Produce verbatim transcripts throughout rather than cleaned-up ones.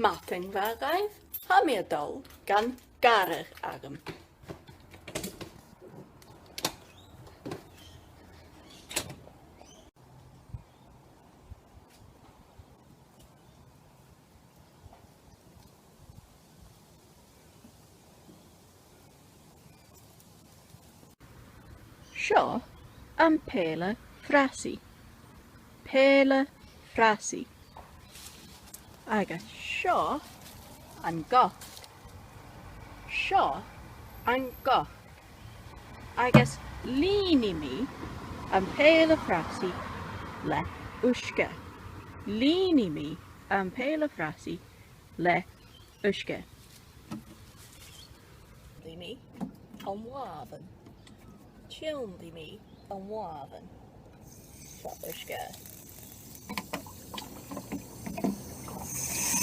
Madainn mhath dhuibh, tha mi a' dol gun gàrradh agam. Seo am pèile frasaidh. Pèile frasaidh. Agus seo an goc. Seo an goc. Agus lìonaidh mi am pèile frasaidh le uisge. Lìonaidh mi am pèile frasaidh le uisge. Lìonaidh mi am làmhan. Tionndaidh mi am làmhan. Seo uisge.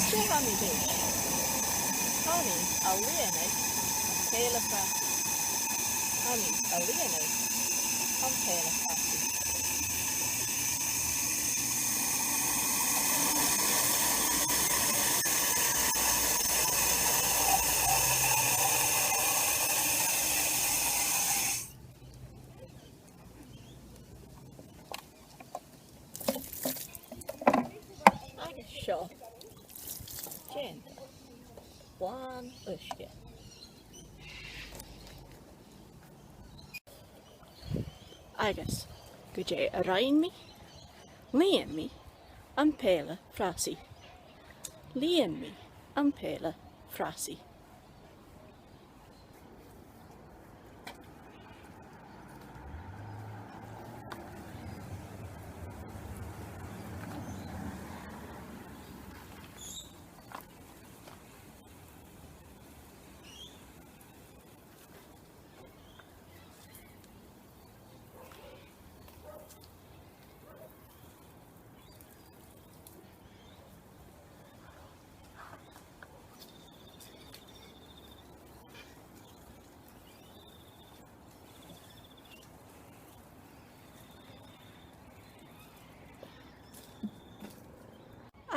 Dè tha mi a' dèanamh? Tha mi a' lìonadh am pèile frasaidh. Tha mi a' lìonadh am pèile frasaidh. Agus seo dèanta. Làn uisge. Agus gu dè a rinn mi? Lìon mi am pèile frasaidh. Lìon mi am pèile frasaidh.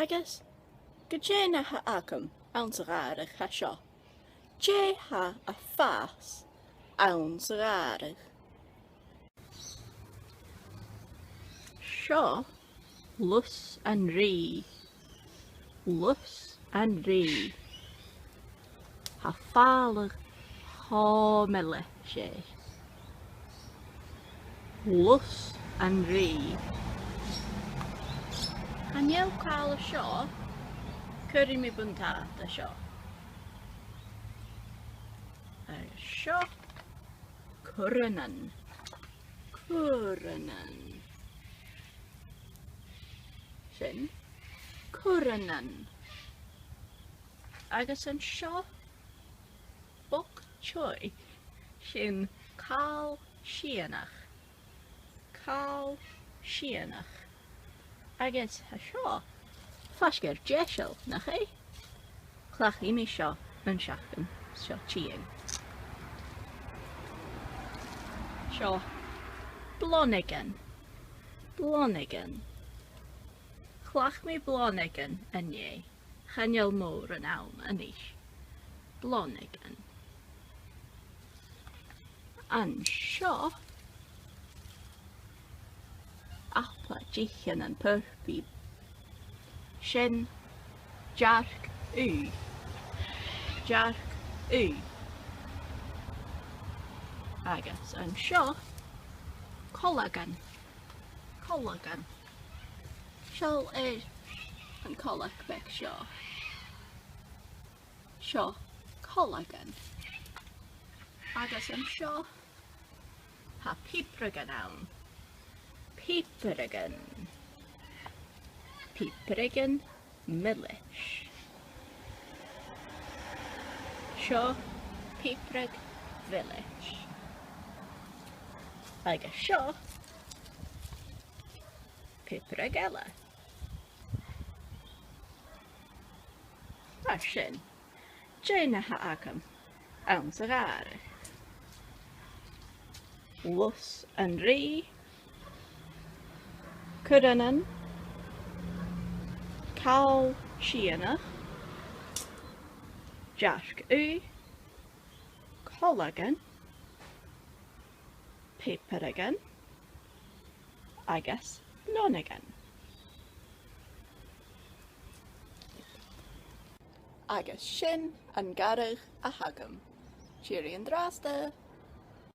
Agus gu dè na tha agam anns a' ghàrradh a tha seo? Dè tha a' fàs anns a' ghàrradh? Seo lus an rìgh. Lus an rìgh. Tha fàileadh cho math leis e. Lus an rìgh. Chan eil càil an seo, cuiridh mi buntàta an seo. Agus seo curranan. Curranan. Sin curranan. Agus an seo bok choy. Sin càl sìonach. Càl sìonach. Agus tha seo faisg air deiseil, nach e? Chleachdaidh mi seo an t-seachdain seo tighinn. Seo blonaigean. Blonaigean. Chleachd mi blonaigean an-dè. Chan eil mòran ann a-nis. Blonaigean. An seo apla dìchean an purpaidh. Sin dearc-ugh. Dearc-ugh. Agus an seo colagan. Colagan. Seall air an colag beag seo. Seo colagan. Agus an seo, tha piobragan ann. Piobragan. Piobragan milis. Seo piobrag mhilis. Agus seo piobrag eile. Mar sin, dè na tha agam anns a' ghàrradh? Lus an rìgh, curranan, càl sìonach, dearc-ugh, colagan, pàipearagan agus leònagan. Agus sin an gàrradh a th' agam. Tìoraidh an-dràsta!